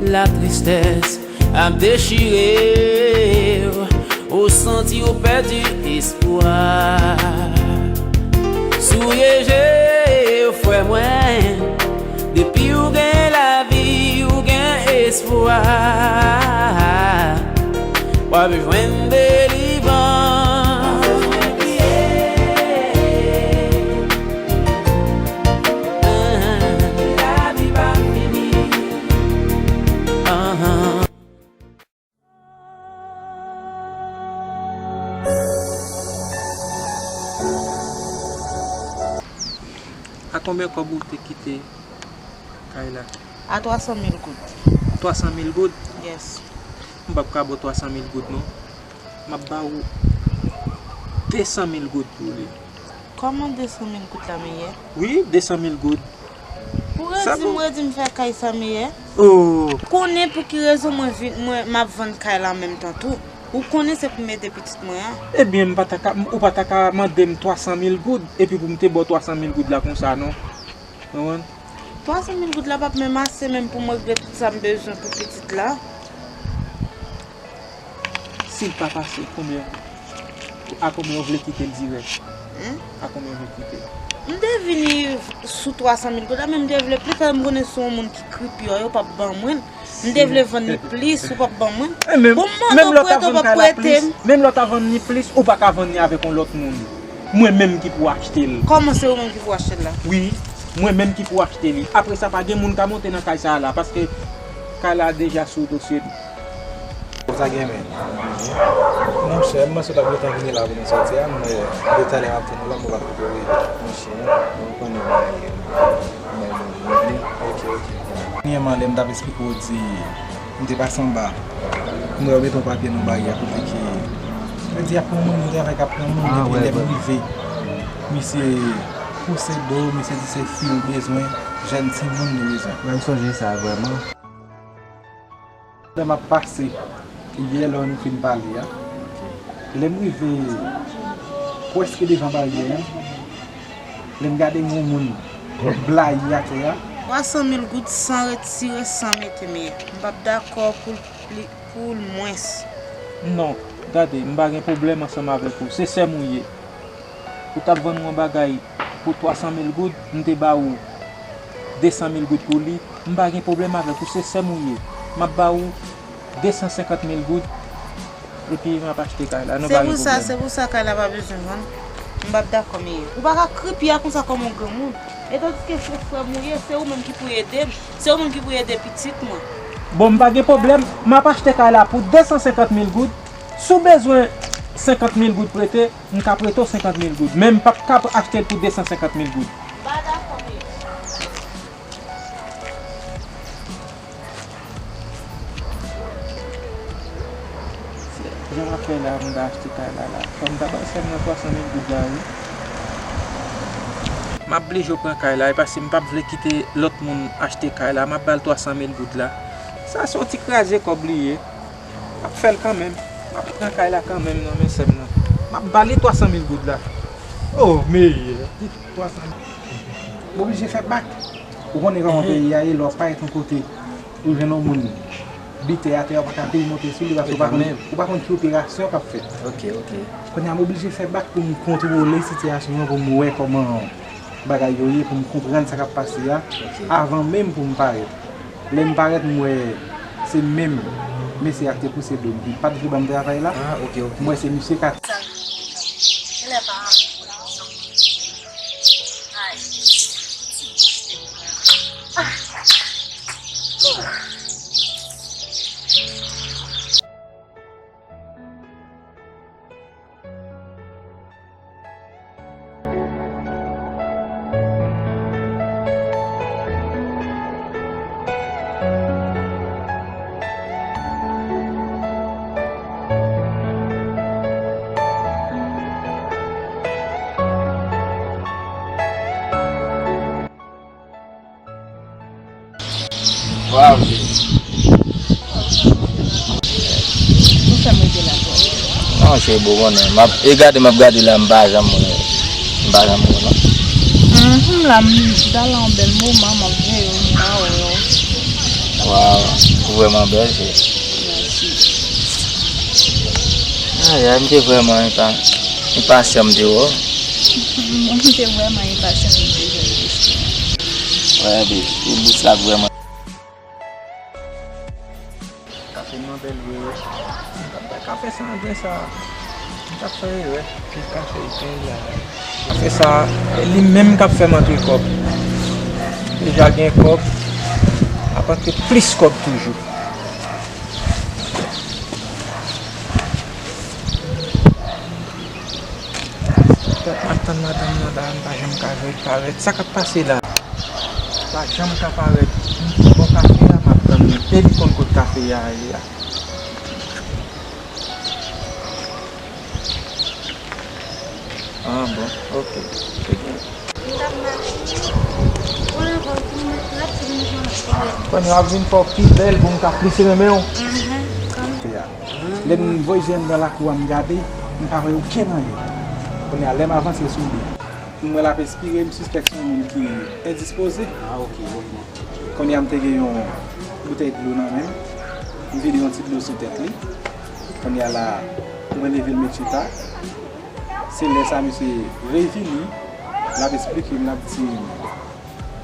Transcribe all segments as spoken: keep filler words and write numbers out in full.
Latristès ap dechire w, ou santi w pèdi espwa. Souye je w, frè mwen, depi w gen lavi, w gen espwa. W ap jwenn delivrans. Lavi pa fini. A konbyen kòb ou te kite kay la? A twa san mil goud. Twa san mil goud? Yes. M p ap ka ba w twa san mil goud non. M ap ba ou de san mil goud pou li. Kòman de san mil goud la, Meyè? Wi, de san mil goud. Ou redi m, redi m fè kay sa, Meyè? Oh. Ou konnen pou ki rezon mwen vin, mwen, m ap vann kay la an menm tan tou. Ou konnen se pou m ede pitit mwen an. Ebyen, m pa ta ka, ou pa ta ka mande m twa san mil goud, epi pou m te ba w twa san mil goud la konsa, non. Konprann? Twa san mil goud la p ap menm ase menm pou m regle tout sa m bezwen pou pitit la. Si l pa pase, konbyen, a konbyen w vle kite l dirèk? Hmm? A konbyen w vle kite l? M te vini sou twa san mil goud la, men m te vle plis, paske m konnen se yon moun ki kripyò, yo p ap ban mwen l. M te vle vann li plis, ou p ap ban mwen l. Pou m mande w prete, ou p ap prete m. Menm lè w ta vann ni plis, ou pa ka vann ni avèk yon lòt moun. Mwen menm ki pou achte l. Kòman se ou menm ki pou achte l la? Wi, mwen menm ki pou achte li. Apre sa, pa gen moun ka monte nan kay sa a la, paske kay la deja sou dosye m. Sa gen men. Monchè, m panse w t ap gentan vini la pou nou soti a, men de talè m ap tann ou la, m pa t poko rive. Monchè, ou konnen bagay yo. Men, men, men, ok, ok. Premyèman, lè m t ap eksplike w di m te pase anba, m wè yo mete yon papye nan baryè kote ke yo di y ap pran moun, yo travay k ap pran moun, epi lè m rive, misye pouse do, misye di se fi l bezwen, jèn timoun li bezwen. Mwen m sonje sa vrèman. Lè m ap pase, yè lè nou fin pale a, lè m rive prèske devan baryè a, lè m gade yon moun blayi atè a. Twa san mil goud san retire, san mete, men m p ap dakò pou l pli, pou l mwens. Non, gade, m pa gen pwoblèm ansanm avèk ou. Se sè m ou ye. Ou t ap vann mwen bagay pou twa san mil goud, m te ba ou de san mil goud pou li, m pa gen pwoblèm avèk ou, se sè m ou ye. M ap ba ou de san senkant mil goud, epi m ap achte kay la, nou pa gen pwoblèm. Se pou sa, se pou sa kay la pa bezwen vann. M p ap dakò, men ou pa ka kripyè konsa kòm yon granmoun. E tandiske se frè m ou ye, se ou menm ki pou ede m, se ou menm ki pou ede pitit mwen. Bon, m pa gen pwoblèm, m ap achte kay la pou de san senkant mil goud. Si w bezwen senkant mil goud prete, m ka prete w senkant mil goud, men m p ap ka achte l pou de san senkant mil goud. M pa dakò, men. Jan w ap fè la, m ta achte kay la, la. Fò m ta bay sè m nan twa san mil goud la, wi. M ap blije w pran kay la, e paske m p ap vle kite lòt moun achte kay la, m ap ba l twa san mil goud la. Sa se yon ti kraze kòb li ye. M ap fè l kanmenm. M ap pran kay la kanmenm nan men sè m nan. M ap ba li twa san mil goud la. Oh, meyè. Twa san mil. M oblije fè bak. Ou konnen kòman peyi a ye, lè w parèt yon kote, ou jwenn yon moun bite atè, ou pa ka peye monte sou li, paske ou pa konn, ou pa konn ki operasyon k ap fèt. Ok, ok. Kounye a, m oblije fè bak pou m kontwole sitiyasyon an, pou m wè kòman bagay yo ye, pou m konprann sa k ap pase a, avan menm pou m parèt. Lè m parèt, m wè se menm mesye a ki te pouse do m, ki pa t vle ban m travay la. Ah, ok, ok. M wè se misye k a... Waw. Ou fè m rete la twòp. Non, cheri, bon, konnen. M ap, e gade, m ap gade la, m pa janm wè. M pa janm wè, non. Mhm, la, m chita la yon bèl moman, m ap veye w, m pa wè w. M pa Waw, ou vrèman bèl, cheri. Mèsi. Ay, ay, m te vrèman enpa-, enpasyan, m te wè w. Mwen, m te vrèman enpasyan pou m te jwenn bous la. Wè, baby, e bous la vrèman. Kafe nou an bèl vre, wi. Kafe sa an byen sa. M t ap fè erè. Ki kafe l gen la? Kafe sa, e li menm k ap fè m antre kòb. Deja gen kòb, ap antre plis kòb toujou. Tèt m ap tann madanm nan la, m pa janm ka jwenn parèt. Sa k ap pase la? Pa janm ka parèt. M bò kafe a, m ap tann li. E li konn kot kafe a ye a. Ah, bon, ok. Se byen. Kounye a ap vin fè w pi bèl pou m ka plis renmen w. Lè m voye je m nan lakou a, m gade, m pa wè okenn anyen. Kounye a, lè m avanse sou li, m wè l ap espire, m sispèk se yon moun ki endispoze. Ah, ok, ok. Kounye a, m te gen yon boutèy dlo nan men m. M vide yon ti dlo sou tèt li. Kounye a la, mwen leve l met chita. Se lè sa misye revini, l ap esplike m, l ap di m,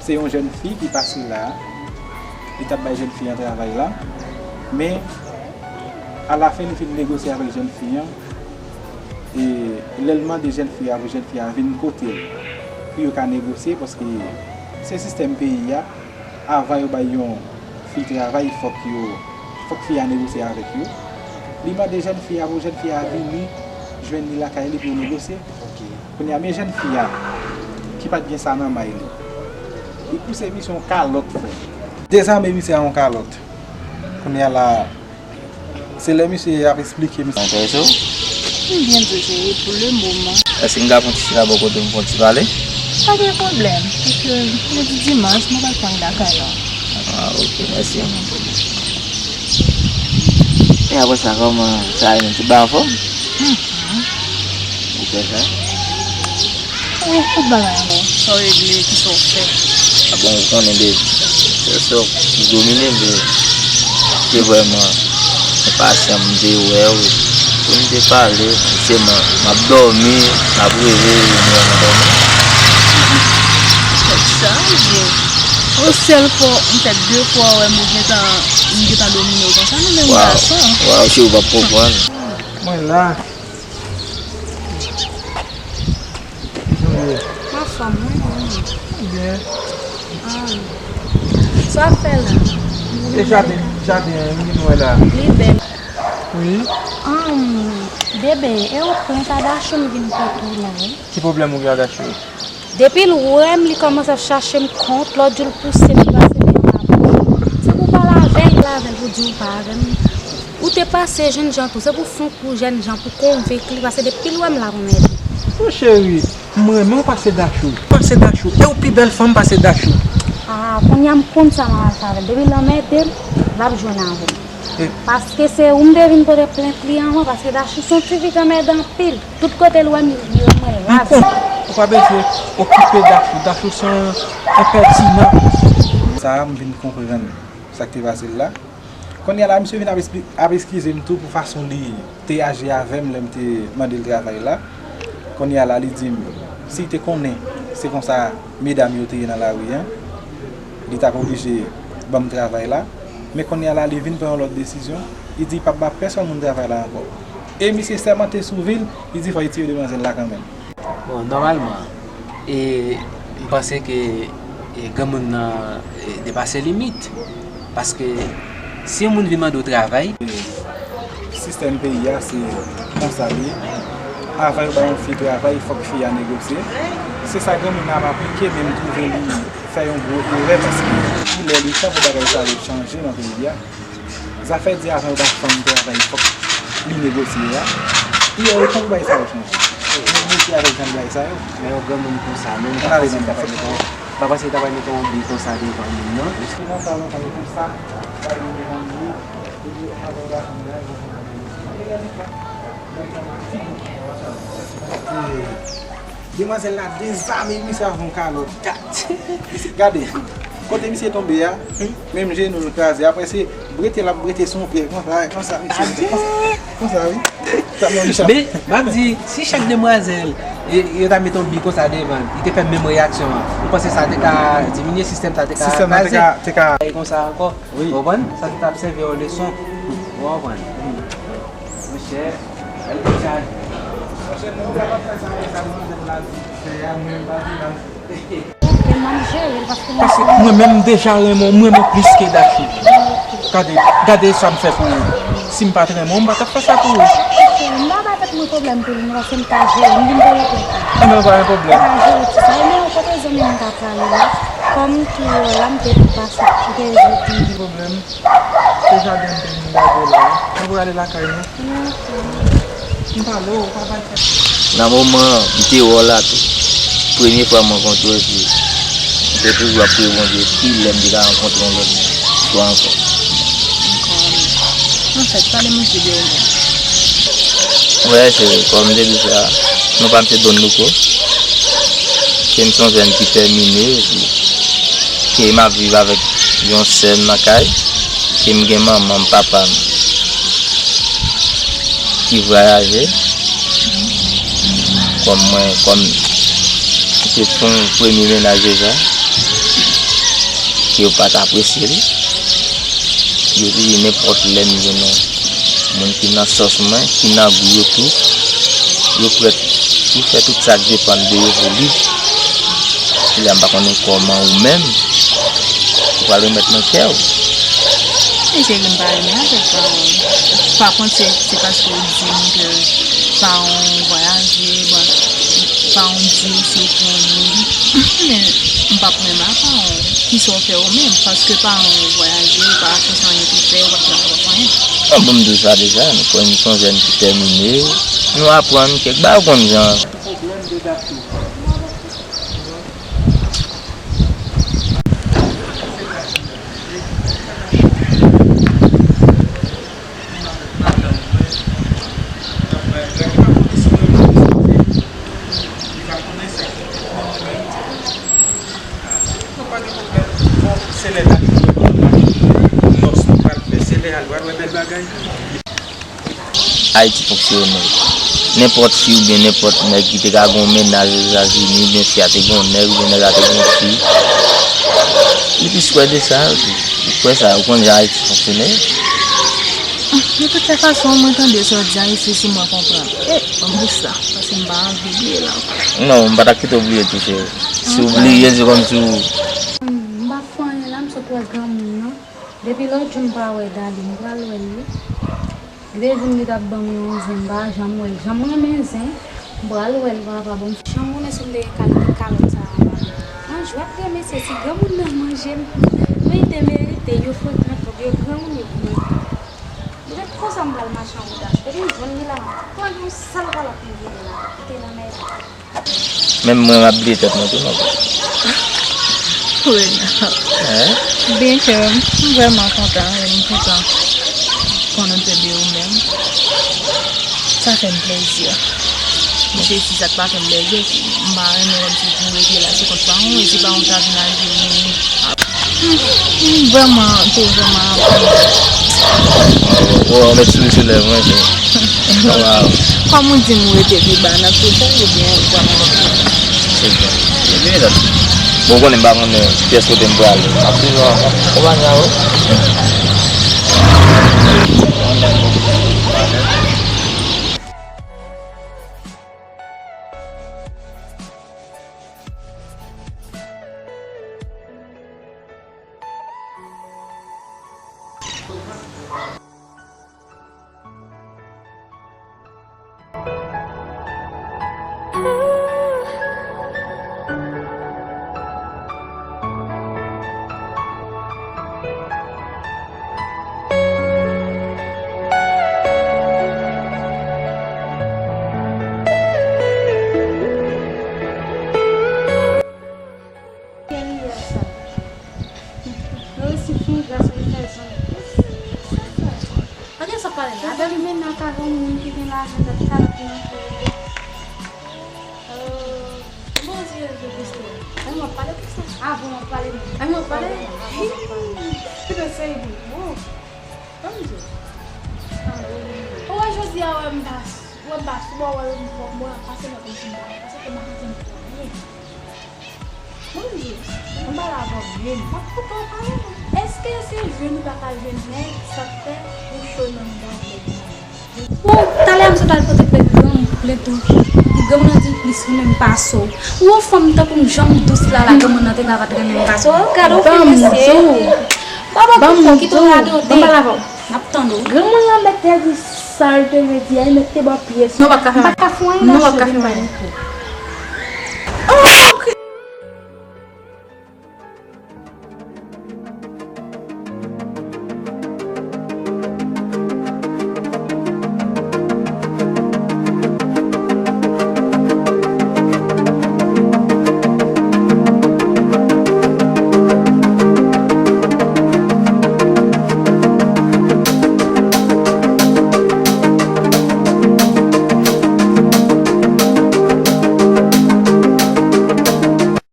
se yon jèn fi ki pase la, li t ap bay jèn fi an travay la, men alafen li fin negosye avèk jèn fi an, e lè l mande jèn fi a pou jèn fi a vin kote l pou yo ka negosye, paske se sistèm peyi a, avan yo bay yon fi travay, fòk yo, fòk fi a negosye avèk yo. Li mande jèn fi a pou jèn fi a vini jwenn li lakay li pou yo negosye. Ok. Kounye a, men jèn fi a, ki pa t gen sa nan may li. Li pouse misye yon kalòt, frè. Dezame misye a yon kalòt. Kounye a la, se lè misye ap esplike misye. Enterese w? M byen enterese, wi, pou le moman. Èske m ka pran ti chita bò kote m fè yon ti pale? Pa gen pwoblèm. Paske jodi dimanch, mwen pral pran lakay la. Ah, ok, mèsi. E apre sa, kòman sa ye menm? Tout bagay anfòm? Hmm. Ou fè sa? Wi, tout bagay anfòm. Sa w regle, kisa w fè? Ah bon, ou konnen, baby. Sèl sa ki domine m, se, se vrèman enpasyan m te wè w. Pou n te pale, se m, m ap dòmi, m ap reve, m wè m dòmi. Tèt chaje. Yon sèl fwa, m fè de fwa wè m ou gentan, m gentan domine w konsa, nou menm gason. Waw, cheri, ou p ap konprann. Mwen la. Jan w ye? M anfòm, wi, wi. Byen. Ah. Sa w ap fè la? E jaden, jaden an, m vin wè la. Li bèl. Wi. Ahn, bebe, e yon plent a Dachou m vin pote w la, wi. Ki pwoblèm ou gen ak Dachou? Depi l wè m, li kòmanse ap chache m kont, lòt jou l pouse m pase devan la pòt. Se pou w pale avè l, pale avè l pou di w pa avè m. Ou te pase jènjan tou, se pou fon kou jènjan, pou konvenk li, paske depi l wè m l ap anmède. Mon cheri, m renmen w pase Dachou. Pase Dachou. E w pi bèl fanm pase Dachou. Ah, kounye a m konn sa m a fè avè l. Depi l anmède m, l ap jwenn avè m. E paske se ou m te vin pote plent li anvan, paske Dachou se yon tifi k anmède anpil. Tout kote l wè m, li wè mwen raz. M konn, ou pa bezwen okipe Dachou. Dachou se yon enpètinan. Sa a, m vin konprann sa k te pase l la. Kounye a la, misye vin ap espli-, ap eskize m tou pou fason li te aji avè m lè m te mande l travay la. Kounye a la, li di m, si l te konnen se konsa medam yo te ye nan lari a, li t ap oblije ban m travay la. Men kounye a la, li vin pran yon lòt desizyon. Li di l p ap ba pèsonn moun travay la ankò. E misye sèmante sou vi l, li di fò l tiye demwazèl la kanmenm. Bon, nòmalman, e, m panse ke, e, granmoun nan, e, depase limit. Paske si yon moun vin mande w travay. Sistèm peyi a se konsa l ye. Avan yo bay yon fi travay, fòk fi a negosye. Se sa granmoun nan ap aplike, men m twouve li fè yon gwo erè paske kou lè li tan pou bagay sa yo chanje nan peyi a. Zafè di avan yo ba fanm travay, fòk li negosye a. Iyè yo tankou bagay sa yo chanje. Negosye avèk jan bagay sa yo. Men yon granmoun konsa, menm pa panse ta pral mete yon, pa panse ta pral mete yon bi konsa devan moun nan. Lontan, lontan, yo konsa, sa yo devan moun nan, epi avan yo ba fanm travay, yo konsa. Demwazèl la dezame misye avè yon kalòt. Gad. Gade. Kote misye tonbe a, menm jenou l kraze. Apre se brete l ap brete sou yon pye konsa, konsa, misye. Konsa, konsa, wi. Sa mwen, sa. Men, m ap di, si chak demwazèl, e, yo ta mete yon bi konsa devan l, li te fè menm reyaksyon an, ou panse sa te ka diminye, sistèm sa te ka kraze? Sistèm nan te ka, te ka. E konsa ankò, wi. Ou konprann? Sa te ka sèvi yon leson. Ou konprann? Monchè, gade sa. Monchè, nou pa fè sa, sa demwazèl la di fè a, mwen pa di la. Oke, m ap jere l paske mwen... Paske mwen menm m deja renmen w, m renmen w plis ke Dachi. Gade, gade sa m fè pou ou. Si m pa t renmen w, m pa t ap fè sa pou ou. Oke, m pa bay tèt mwen pwoblèm pou li, non, paske m ka jere, m vin pou regrèt. Enben, pa gen pwoblèm. M ka jere ti sa. E men, kote zanmi m ta prale la? Kòm tou la, m te pase, m te di m gen pwoblèm. Se jaden m te vin gade la. Nou prale lakay nou. M pale w, ou pa bay tèt. Nan moman m te wè w la tou, premye fwa m rankontre w epi m te toujou ap priye Bondye kilè m te ka rankontre yon lòt fwa ankò. Anfèt, pale m yon ti de ou menm. Wè, cheri, kòm m te di sa, non pa m se Don Louko, ke m se yon jèn ki tèmine, epi ke m ap viv avèk yon sè m nan kay, ke m gen manman m, papa m ki vwayaje, kòm mwen, kòm se te yon premye mennaj deja, ke yo pa t apresye li. Yo di nenpòt lè m jwenn yon moun ki nan sans mwen, ki nan gou yo tou, yo prèt pou fè tout sa k depann de yo pou li. Kounye a m pa konnen kòman ou menm, ou pral remèt nan kè w. Men cheri, m pa renmen avèk paran w. Pa kont, se, se paske w di m ke paran w vwayaje, bon, paran w di w si w pran moun. Men m p ap renmen ak paran w. Kisa w fè ou menm? Paske paran w vwayaje, ou pa chèche anyen pou fè, ou pa travay, ou pa fè anyen. Bon, m di w sa deja, nou konn, nou se yon jèn ki tèmine, nou aprann kèk bagay, ou konn jan. Pwoblèm de dat tou. Ayiti fonksyone. Nenpòt fi oubyen nenpòt nèg ki te ka gen yon mennaj Ozetazini, oubyen fi a te gen yon nèg, oubyen nèg la te gen yon fi, li plis kwè de sa, ou kwè sa, ou konn jan Ayiti fonksyone. De tout lè fason, mwen tande sa w di a, e se si mwen konprann. E, ban m bouch la, paske m pa anvi bliye l ankò. Non, m pa t ap kite w bliye tou, cheri. Si w bliye, se kòmsi w... M pa fè anyen la, m sot wè granmoun nan. Depi lòt jou m pa wè Dali, m pral wè l wi. Li te di m li t ap ban m yon zen, m pa janm wè l. Jan m renmen zen, m pral wè l papa, bon. Jan m konnen si m te gen kalite kalòt sa a anba m. An jwèt wi mesye, si granmoun nan manje m, men li te merite, yo frekan twòp, yo granmoun, yo granmoun. Li ret konsa m pral mache an wout achte. Depi m jwenn li la, m ap pran yon sèl kalòt m vire la, kite nan mèt. Menm mwen, m ap bliye tèt mwen tou, non. Renat. Hein? Byenke m vrèman kontan, wi, m kontan konnen m te de ou menm. Sa fè m plezi. Misye, si sa k pa fè m plezi, m pa renmen wè m si pou rete la, se kont paran w, e si paran w ta vin al di m, m, m vrèman, m te vrèman aprann. Bon, mèsi, mesye, lè mwen, se... Waw. Kòm ou di m ou rete pi ba, n ap tou fè, oubyen ou pran yon lòt kote? Se bon. Epi, bon, ou konnen m pa konnen pyès kote m prale. M ap toujou an konpani a ou. Yo resi fè yon gras pou fè zanmi. Gade sa pale la. Gade li menm nan ka yon moun ki gen lajan, gade kalòt nan kou. Bondye, Jezi Kris. Mwen, mwen pale pou sa. Avan w ap pale, non. Avan w ap pale? Avan w ap pale. Ki te seri pou ou? Ban m di w. Ou wè jodi a, wè m pa, wè m pa sou bò, wè m fò, mwen ap pase nan kòm si m pa, pase ke m pa santi m twò byen. Ban m di w, m pale avè w menm. M ap koute w pale, non. Èske se jwenn ou pa ka jwenn nèg, sa k fè ou cho nan mouda avèk nèg? Bon, talè a m sot al pote plent granmoun, plent ou. Granmoun nan di plis ou menm pase w. Ou yon fanm tankou m, jan m dous la, la granmoun nan te ka pa t renmen m pase w. Gade yon fi mesye. Baba kouko ki tou radote. Ban m pale avè w. N ap tann ou. Granmoun lan mèt te di sa l te vle di a, li mèt te ba w pyès. Non, ou pa t ka fè m anyen. M pa t ka fè w anyen, non. Non, ou pa t ka fè m anyen.